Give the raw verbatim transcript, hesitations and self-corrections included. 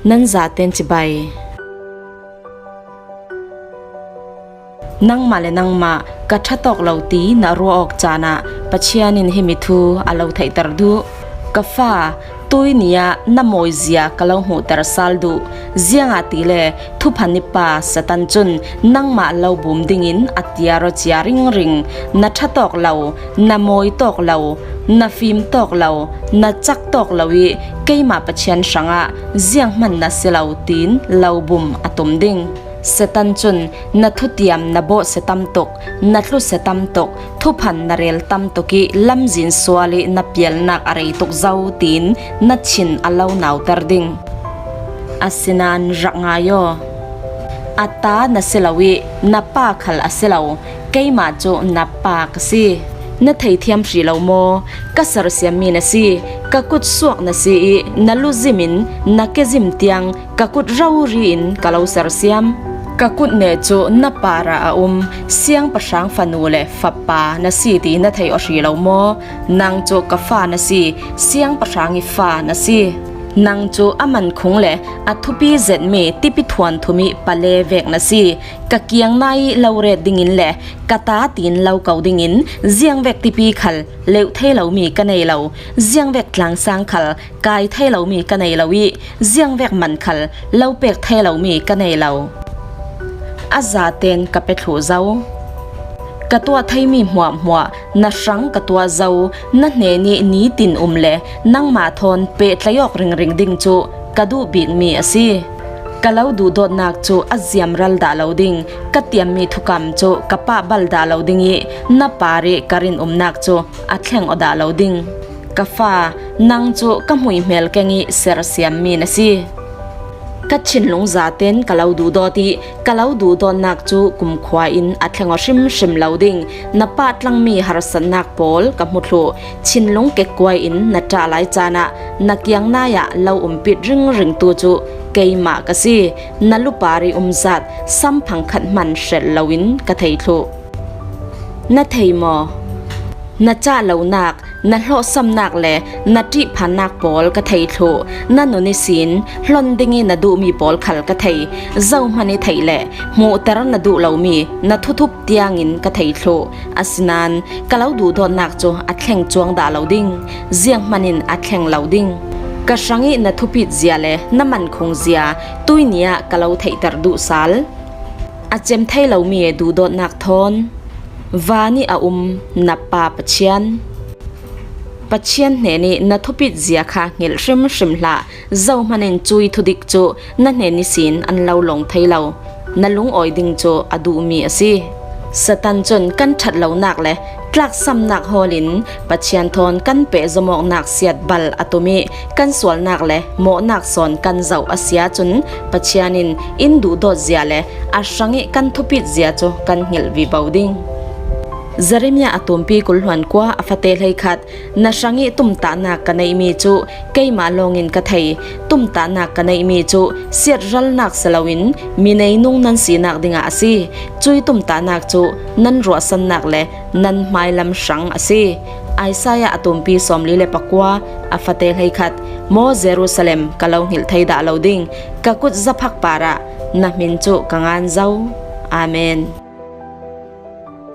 Nan zaten cibai. Nangmah le nangmah ka ṭha tawk lo ti na ruah awk caan ah Pathian in himi thu a lo theihter duh. Ka fa, tuini ah na mawizia ka lo hmuhter sal duh, ziangahtile thupha nipa Satan cun nangmah lo bum dingin a tiar aw cia ringring. Na ṭha tawk lo, na mawi tawk lo, na fim tawk lo, na cak tawk lo ih keimah Pathian hrangah zianghman na si lo, tiin lo bum a tum ding. Satan cun na thutiam na bawhsia tamtuk, na tlusia tamtuk, thuphan na rel tamtuk ih lamzin sual ih na pialnak a rei tuk zo, tiin na thin a lo nauter ding. Asinain rak ngai aw. A ta na si lo ih na pa khal a si lo, keimah cu na pa ka si. Na theithiam hrih lo maw? Ka sersiammi na si, ka kut suak na si ih na luzim in na kezim tiang ka kut rori in ka lo sersiam. Ka kut neh cu na parah a um, siangpahrang fanu le fapa na si ti na theih aw hrih lo maw? Nang cu ka fa na si, siangpahrang ih fa na si. Nang cu a mankhung le a thupi zetmi tipi thuanthum ih pale vek na si. Ka kiang nai ih lo ret dingin le ka ta tiin lo ko dingin ziangvek tipi khal leuh thei lomi ka nei lo, ziangvek tlangsang khal kai thei lomi ka nei lo ih ziangvek man khal lo pek thei lomi ka nei lo. A zaten ka pe thluh zo. Ka tuah theimi hmuahhmuah na hrang ka tuah zo, na hnenih nitin um le nangmah thawn pehtlai awk ringring ding cu ka duh bikmi a si. Ka lo duhdawtnak cu a ziamral dah lo ding, ka tiammi thukam cu ka pahbal dah lo ding ih na parih ka rinumnak cu a thleng aw dah lo ding. Ka fa, nang cu ka hmuihmel keng ih sersiammi na si. Ka thinlung zaten ka lo duhdawt ih ka lo duhdawtnak cu kumkhua in a thleng aw hrimhrim lo ding. Na pahtlangmi harsatnak pawl ka hmu thluh. Thinlung kekkuai in na ṭah lai caan ah na kiang nai ah lo umpit ringringtu cu keimah ka si. Na lupar ih umzat samphang khat hman hrelh loin ka thei thluh. Na thei maw? Na cah lonak, na hlawhsamnak le na ṭihphannak pawl ka thei thluh. Na nun ihsin hlon ding ih na duhmi pawl khal ka thei. Zohman ih theih le hmuhter na duh lomi na thuthup tiangin ka thei thluh. Asinain ka lo duhdawtnak cu a thleng cuang dah lo ding, zianghman in a thleng lo ding. Ka hrang ih na thupit zia le na mankhung zia tuini ah ka lo theihter duh sal. A cem thei lomi duhdawtnak thawn van ih a um na Pa Pathian, Pathian hnenih na thupit zia kha hngilh hrimhrim hlah. Zohman in cui thudik cu na hnen ihsin an lo lawng thei lo. Na lungawi ding cu a duhmi a si. Satan cun kan ṭhat lonak le tlaksamnak hawl in Pathian thawn kan pehzom awknak siatbal a tum ih kan sualnak le mawhnak sawn kan zoh a si ahcun Pathian in in duhdawt zia le a hrang ih kan thupit zia cu kan hngilh vivo ding. Jeremiah a tumpi kul hluan kua a fate hleikhat, na hrang ih tumtahnak ka neihmi cu keimah lawngin ka thei. Tumtahnak ka neihmi cu siatralnak si loin mi neinung nan sinak dingah a si. Cui tumtahnak cu nan ruahsannak le nan hmailam hrang a si. Isaiah a tumpi sawmli le pakua a fate hleikhat, maw Jerusalem, ka lo hngilh thei dah lo ding. Ka kut zaphak parah na hmin cu ka ngan zo. Amen.